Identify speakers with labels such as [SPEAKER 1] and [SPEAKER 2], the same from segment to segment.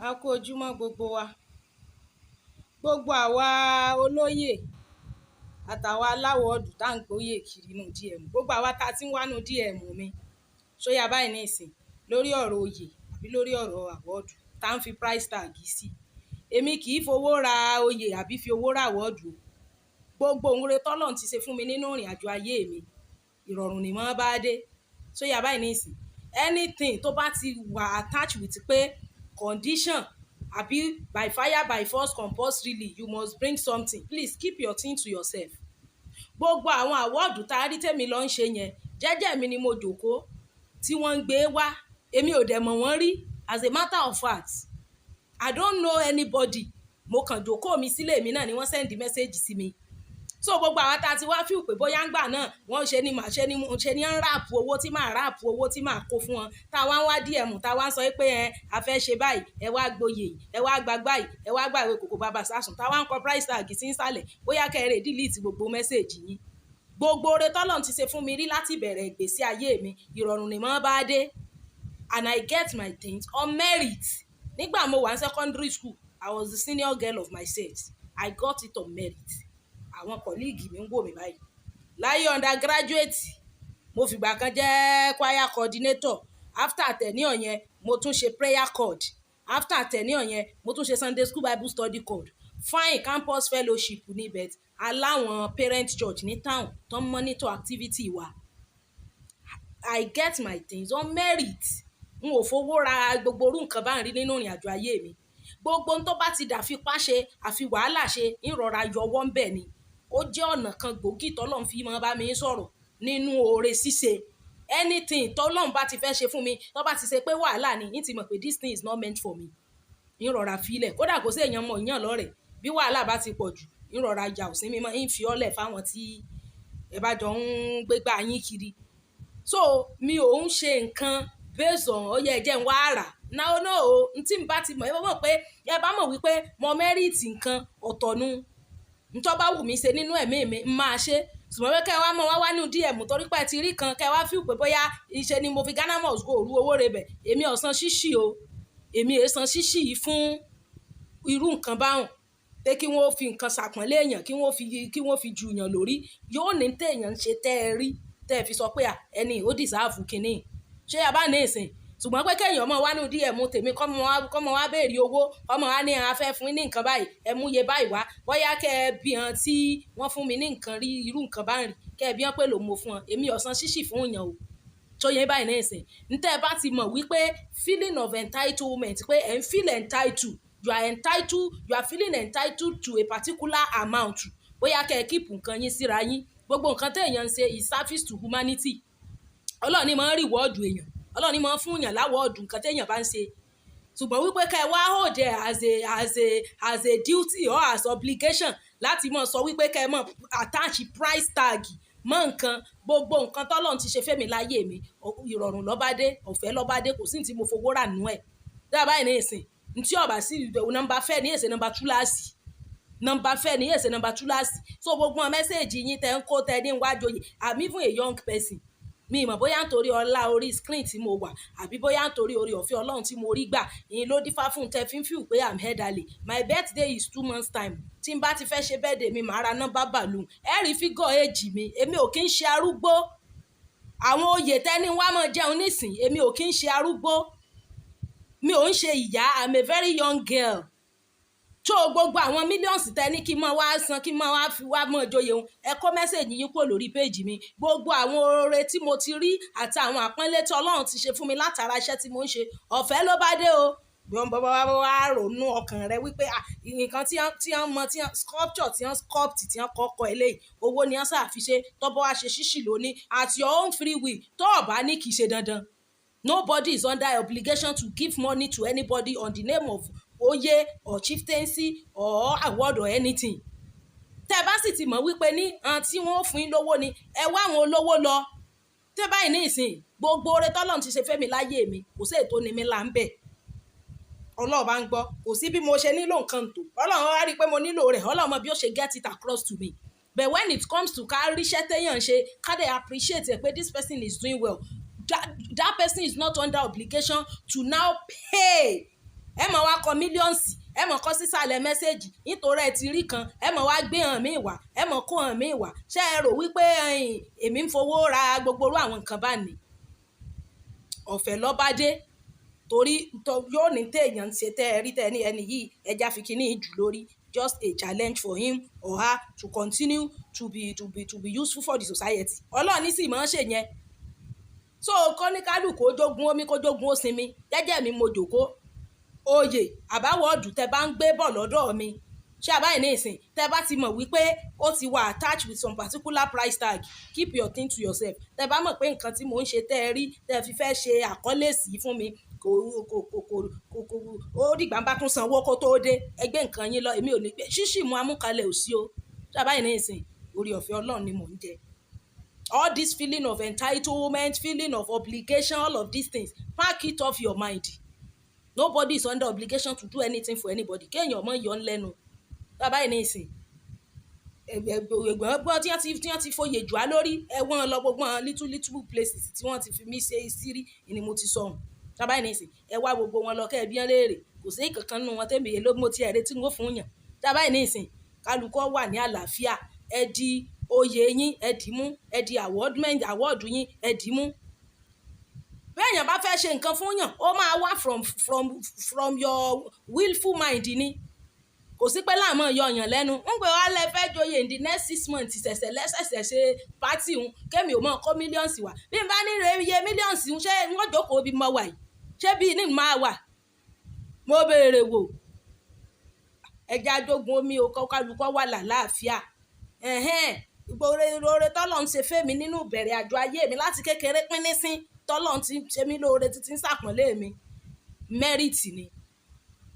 [SPEAKER 1] A kú ojúmọ́ gbogbo wa. Gbogbo àwa olóyè àtàwa aláwọ̀dù tá à ń gbóyè kiri inú DM, gbogbo àwa tá a ti ń wá nú DM mi, ṣó yá báyìí nísìn, lórí ọ̀rọ̀ oyè àbí lórí ọ̀rọ̀ award tá ń fi price tag sí. Èmi kì í fowó ra oyè àbí fi owó ra award o. Gbogbo ohun rere tọ́lọ́run ti ṣe fún mi nínú ìrìn àjò ayé mi, ìrọ̀rùn ni mo bá dé. Ṣó yá báyìí nísìn? Anything tó bá ti wà attached with pé condition àbí by fire by force, compulsorily you must bring something, please keep your thing to yourself. Gbogbo àwọn award tá a rí tèmi lọ ń ṣe yẹn, jẹ́jẹ́ mi ni mo jókòó tí wọ́n ń gbé wá. Èmi ò dẹ̀ mọ̀ wọ́n rí. As a matter of fact, I don't know anybody. Mo kàn jókòó mi sílé mi náà ni wọ́n send message sí mi. So gbogbo àwọn tá a ti wá feel pé bóyá ń gbà náà wọ́n ṣe ni màá ṣe ni ṣe ni ń wrap owó tí màá wrap owó tí màá kó fún wọn, tá a wá ń wá DM, tá a wá ń sọ pé ẹ a fẹ́ ṣe báyìí, ẹ wá gboyè, ẹ wá gba báyìí, ẹ wá gbàgbé kòkò bàbá sásùn, tá a wá ń kọ price tag sí ìsàlẹ̀, bóyá kẹ́ ẹ delete gbogbo message yín. Gbogbo oore tọ́lọ́run ti ṣe fún mi rí láti ìbẹ̀rẹ̀ ìgbésí ayé mi, ìrọ̀rùn ni mo bá dé, and I get my things on merit. Nígbà mo wà ní secondary school, I was the senior girl of my set. I got it on merit. Àwọn colleague mi ń wò mí báyìí. Láyé undergraduate, mo fìgbà kan jẹ́ choir coordinator. After tenure yẹn, mo tún ṣe prayer cord. After tenure yẹn, mo tún ṣe Sunday school Bible study cord. Fine, campus fellowship ní bet aláwọn parent church ní town tó ń monitor activity wa. I get my things on merit. N ò fowó ra gbogbo orú nǹkan bá ń rí nínú ìrìn àjò ayé mi. Gbogbo ohun tó bá ti dà fipá ṣe àfi wàhálà ṣe, ń rọra yọwọ́ ń bẹ̀ ni. Ó jẹ́ ọ̀nà kan gbòógì tọ́lọ́run fi máa bá mi sọ̀rọ̀ nínú oore ṣíṣe. Anything tọ́lọ́run bá ti fẹ́ ṣe fún mi, tó bá ti ṣe pé wàhálà ni, ń ti mọ̀ pé this thing is not meant for me, ń rọra filẹ̀. Kódà kó sí èèyàn mọ̀ ìyàn lọ́rẹ̀, bí wàhálà bá ti pọ̀ jù, ń rọra yà ò sí mímọ́, ń fi ọ́lẹ̀ fáwọn tí ẹ bá jọ ń gbégbá yín kiri. So mi ò ń ṣe nǹkan based on ó yẹ jẹ́ ń wá rà. No, no o. N tí n bá ti mọ̀, ẹ bá mọ̀ pé ẹ bá mọ̀ wípé mo merit nǹkan ọ̀tọ̀ nu, ntọ́ bá wù mí ṣe nínú ẹ̀mí mi, n máa ṣe. Ṣùgbọ́n pé kẹ́ ẹ wá mọ̀ wá wá ní DM torí pé ẹ ti rí kan, kẹ́ ẹ wá feel pé bóyá ìṣe ni mo fi Ghana must go ru owó rebẹ̀, èmi ò san ṣíṣì o. Èmi è san ṣíṣì yìí fún irú nǹkan báwọn pé kí wọ́n fi nǹkan ṣàpọ́nlé èèyàn, kí wọ́n fi ju èèyàn lórí. Yóò ní téèyàn ń ṣe tẹ́ ẹ rí tẹ́ ẹ fi sọ pé ẹni ó deserve kínní ṣé a bá ní ìsìn. Ṣùgbọ́n pé kéèyàn mọ̀ wá ní DM tèmi, kọ́ mọ́ wá béèrè owó, kọ́ mọ́ wá ní a fẹ́ fún ní nǹkan báyìí, ẹ mú iye báyìí wá, bóyá kẹ́ ẹ bí hàn tí wọ́n fún mi ní nǹkan rí, irú nǹkan bá ń rí, kẹ́ ẹ bí hàn pé lòun mo fún wọn, èmi ò san ṣíṣì fún èèyàn o. Tó yẹ báyìí ní ìsìn, ntẹ́ ẹ bá ti mọ̀ wípé feeling of entitlement, pé ẹ̀ ń feel entitled, you are entitled, you are feeling entitled to a particular amount, bóyá kẹ́ ẹ keep nǹkan yín síra yín. Gbogbo nǹkan téèyàn ń ṣe is service to humanity. Ọlọ́run ní máa ń reward èèyàn, Ọlọ́run ní máa ń fún èèyàn l'award nǹkan téèyàn bá ń ṣe. Ṣùgbọ́n wípé ká ẹ wá hold it as a duty or as obligation láti máa sọ wípé ká ẹ máa attach price tag mọ́ nǹkan, gbogbo nǹkan tọ́lọ́run ti ṣe fẹ́mi láyé mi, ìrọ̀rùn ló bá dé, ọ̀fẹ́ ló bá dé. Kò sí ní tí mo fowó rà nú ẹ̀ dábàá báyìí ní ìsìn. Ntí ọba sí nọ́mbà fẹ́ ní èsè nọ́mbà túláàsì, nọ́mbà fẹ́ ní èsè nọ́mbà túláàsì. So gbogbo message yín tẹ́ ń kó tẹ́ ní wájú yìí, I'm even a young person. Mi mọ̀ bóyá nítorí ọlá orí screen tí mo wà àbí bóyá nítorí orí ọ̀fẹ́ Ọlọ́run tí mo rí gbà ìyìn ló dífá fún tẹ́ fi ń feel pé I'm elderly. My birthday is 2 months time. Tí n bá ti fẹ́ ṣe birthday mi, màá ra number balloon. Ẹ rí figure age mi, èmi ò kí ń ṣe arúgbó. Àwọn oyè tẹ́ni wá mọ̀ jẹun nísìn, èmi ò kí ń ṣe arúgbó, mi ò ń ṣe ìyá. I'm a very young girl. Tó gbogbo àwọn millions tẹ ní kí n máa wá san, kí n máa wá fi wá mọ́ joyè òun, ẹ kó message yín kúrò lórí péèjì mi. Gbogbo àwọn oore tí mo ti rí àti àwọn àpọ́nlé tí Ọlọ́run ti ṣe fún mi látara iṣẹ́ tí mo ń ṣe, ọ̀fẹ́ ló bá dé o. Bí wọ́n bá wá ronú ọkàn rẹ wípé nǹkan tí wọ́n mọ, tí wọ́n sculpture, tí wọ́n sculpt, tí wọ́n kọ́kọ́ eléyìí, owó ni wọ́n ṣàfiṣe, tọ́bọ̀ wá ṣe ṣíṣì lónìí, at your own free will, tó o bá ní kì í ṣe dandan. Nobody is under obligation to give money to anybody on the name of oyè or chieftaincy or award or anything. Tẹ́ bá sì ti mọ̀ wípé ní àwọn tí wọ́n fún yín lówó ni, ẹ wá àwọn olówó lọ. Tẹ́ báyìí ní ìsìn, gbogbo oore tọ́lọ́run ti ṣe fẹ́mi láyé mi, kò sí ètò ní mi là ń bẹ̀. Ọlọ́run bá ń gbọ́, kò sí bí mo ṣe nílò nǹkan tó Ọlọ́run wá rí i pé mo nílò rẹ̀, Ọlọ́run mọ bí ó ṣe get it across to me. But when it comes to ká ríṣẹ́ téèyàn ṣe, ká dẹ̀ appreciate ẹ̀ pé this person is doing well, that person is not under obligation to now pay. Ẹ mọ̀ wá kọ millions, ẹ mọ̀ kọ sísàlẹ̀ message nítorí ẹ ti rí kan. Ẹ mọ̀ wá gbé hàn mí wá, ẹ mọ̀ kó hàn mí wá. Ṣé ẹ rò wípé èmi ń fowó ra gbogbo irú àwọn nǹkan bá ní? Ọ̀fẹ́ lọ́bádé, torí yóò ní téèyàn ń ṣe tẹ́ ẹ rí tẹ́ ẹ ní ẹni yìí, ẹja fi kíní jù lórí. Just a challenge for him or her to continue to be useful for the society. Ọlọ́run ní sì máa ń ṣe yẹn. So kọ́níkálùkù ó jogun omi, kó jogun ó sinmi jẹ́jẹ́ mi. Mo jòkó oyè àbí award tẹ́ bá ń gbé bọ̀ lọ́dọ̀ mi, ṣé àbáyé ní ìsìn tẹ́ bá ti mọ̀ wípé ó ti wà attached with some particular price tag, keep your thing to yourself. Tẹ́ bá mọ̀ pé nǹkan tí mò ń ṣe tẹ́ ẹ rí tẹ́ ẹ fi fẹ́ ṣe àkọlé sí fún mi, kò ó dìgbà bá tún sanwó kó tó dé, ẹgbẹ́ nǹkan yín lọ. Èmi ò ní pé ṣíṣì mú amúkalẹ̀ ò sí o. Ṣé àbáyé ní ìsìn, orí ọ̀fẹ́ Ọlọ́run ni mò ń jẹ. All this feeling of entitlement, feeling of obligation, all of these things, pack it off your mind. Nobody is under obligation to do anything for anybody. Kéèyàn mọ̀ yọ ń lẹ́nu bàbá yìí ní ìsìn ẹgbẹ̀gbọ́n tí wọ́n ti foyè jù á lórí ẹ̀wọ̀n lọ, gbogbo àwọn little little places tí wọ́n ti fi mí ṣe sírí ni mo ti sọ̀hún. Bàbá yìí ní ìsìn, ẹ wá gbogbo wọn lọ kẹ́ ẹ bí wọ́n léèrè, kò sí kankan nínú wọn tẹ́mi èló mo ti ẹ̀rẹ́ tí n ó fún yàn. Bàbá yìí ní ìsìn, kálukọ́ wà ní àlàáfíà. Ẹ di oyè yín, ẹ dì mú. Ẹ di award yín, ẹ dì mú. Béèyàn bá fẹ́ ṣe nǹkan fún yàn, ó máa wá from your willful mind ni. Kò sí pé láàmú yọ yàn lẹ́nu ń pè wá lẹ fẹ́ joyè in the next 6 months, ṣẹ̀ṣẹ̀ lẹ́sẹ̀ṣẹ̀ ṣe party ń kémi ò mọ̀ kó millions wá. Bí n bá ní iye millions ń, ṣé wọ́n jókòó bí mo wà yìí? Ṣé bí ní máa wà? Mo béèrè wò. Ẹja ajógun omi o, kálukọ́ wà làlàáfíà. Oore tọ́lọ̀ ń ṣe fẹ́mi nínú ìbẹ̀rẹ̀ àjọ ayé mi láti kékeré pínnísín, tọ́lọ̀ ti ṣe mí lóore títí ń ṣàpọ́nlé mi, merit ni.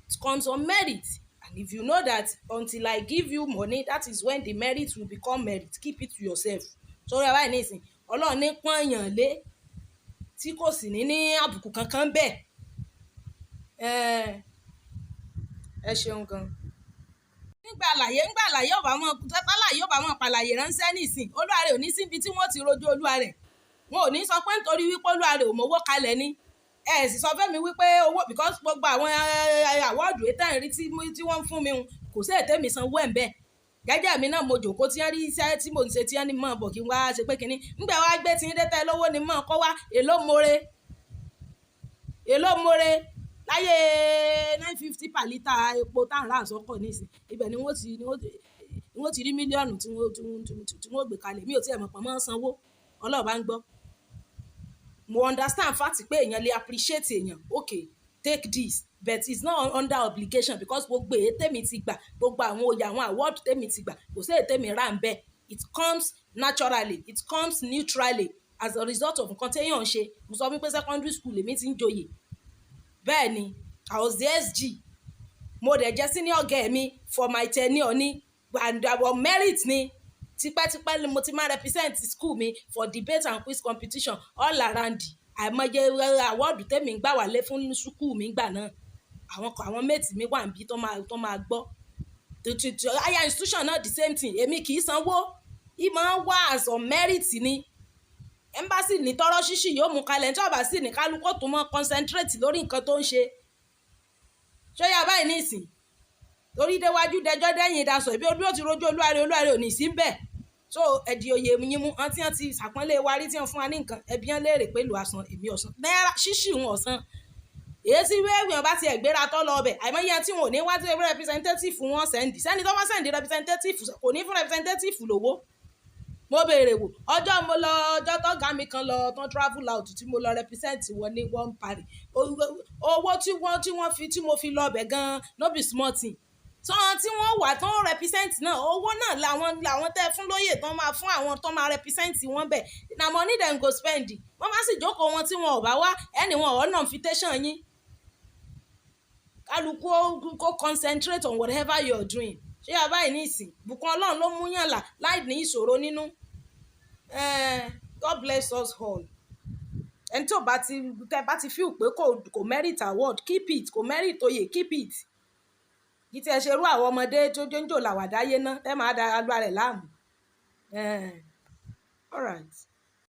[SPEAKER 1] It comes on merit, and if you know that until I give you money, that is when the merit will become merit, keep it to yourself. Sọ̀rọ̀ ẹ̀ báyìí nísìn, Ọlọ́run ní pọ́nyàn lé tí kò sì ní ní àbùkù kankan bẹ́ẹ̀. Ẹ ṣeun gan. Nígbà àlàyé ọba mọ tálàyé ọba mọ pàlàyé ránṣẹ́ nísìn, olúwa rẹ̀ ò ní síbi tí wọ́n ti rojú olúwa rẹ̀. Wọn ò ní sọ pé nítorí wípé olúwa rẹ̀ ò mówó kalẹ̀ ni. Ẹ sì sọ fẹ́mi wípé owó, because gbogbo àwọn award ètò ìrí tí wọ́n ń fún mi, kò sí ètè mi sanwó ẹ̀ ń bẹ́ẹ̀. Jẹ́jẹ́ mi náà mo jòkó tí wọ́n rí iṣẹ́ tí mò ń ṣe, tí wọ́n ní mọ̀ bọ̀ kí n wá ṣe pé kínní. Ńgbà wá gbé tí ń dé tẹ́ lówó ni mọ̀ kọ́ wá. Èló more, èló more láyé 950 per litre epo tá à ń rà sọ́kọ̀ nísìn? Ibẹ̀ ni wọ́n ti rí mílíọ̀nù tí wọ́n gbé kalẹ̀. Mi ò tiẹ̀ mọ̀ pọ̀ mọ́ sanwó. Ọlọ́run bá ń gbọ́. Mo understand fact pé èèyàn lè appreciate èèyàn, okay, take this, but it's not under obligation, because gbogbo èyí tèmi ti gbà, gbogbo àwọn oyè, àwọn award tèmi ti gbà, kò sí èyí tèmi rà ń bẹ́ẹ̀. It comes naturally, it comes neutrally as a result of nǹkan téèyàn ń ṣe. Mo sọ wípé secondary school èmi ti ń joyè. Bẹ́ẹ̀ ni, I was the SG, mo dẹ̀ jẹ́ senior girl mi for my tenure ni, and our merit ni. Tipẹ́tipẹ́ ni mo ti máa represent school mi for debate and quiz competition all around. Àìmọye award tèmi ń gbà wálé fún school mi gbà náà. Àwọn mate mi wà níbí tó máa gbọ́. Higher institution náà, the same thing. Èmi kì í sanwó, ìmọ̀ wá as on merit ni. Embassy ní tọrọ ṣíṣì yóò mú kalẹ̀ tí ọba sì ní kálukú tó mọ́ concentrate lórí nǹkan tó ń ṣe. Ṣóyà báyìí nísìn, torí déwájú dẹjọ́ dẹ́yìn ìdásọ̀ ìbí ojú ó ti rojú olúwarẹ̀, olúwarẹ̀ ò ní sí bẹ́ẹ̀. So ẹ̀dì òye yín mú àwọn tí wọ́n ti ṣàpọ́nlé wa rí, tí wọ́n fún wa ní nǹkan, ẹbí wọn léèrè pé lù àsán, èmi ọ̀sán náírà ṣíṣì wọn ọ̀sán. Èyí tí wíwẹ̀ bá ti ẹ̀gbéra tọ́ lọ ọbẹ̀, àìmọye tí wọn ò ní wá tí representative wọn send. Sẹ́ni tó bá send representative kò ní fún representative lówó. Mo béèrè wò. Ọjọ́ mo lọ, ọjọ́ tọ́gá mi kan lọ tán travel out tí mo lọ represent wọn ní one party, owó tí wọ́n fi tí mo fi lọ ọbẹ̀ gan-an no be small thing. Tán tí wọ́n wà tán represent náà, owó náà làwọn tẹ́ fún lóyè tán máa fún àwọn tán máa represent wọn bẹ̀. Na money dem go spend. Wọ́n má sì jókòó wọn tí wọn ò bá wá ẹni wọn ọ̀nà invitation yín. Kálukú kó concentrate on whatever you are doing. Ṣé abáyé ní ìsìn, bùkún Ọlọ́run ló mú yàn là láì ní ìṣòro nínú. God bless us all. Ẹni tí ò bá ti tẹ bá ti feel pé kò merit award, keep it. Kò merit oyè, keep it. Kì í tiẹ̀ ṣe irú àwọn ọmọdé tó jọ́njò làwàdáyé ná tẹ́ máa da agbára rẹ̀ láàmú. All right.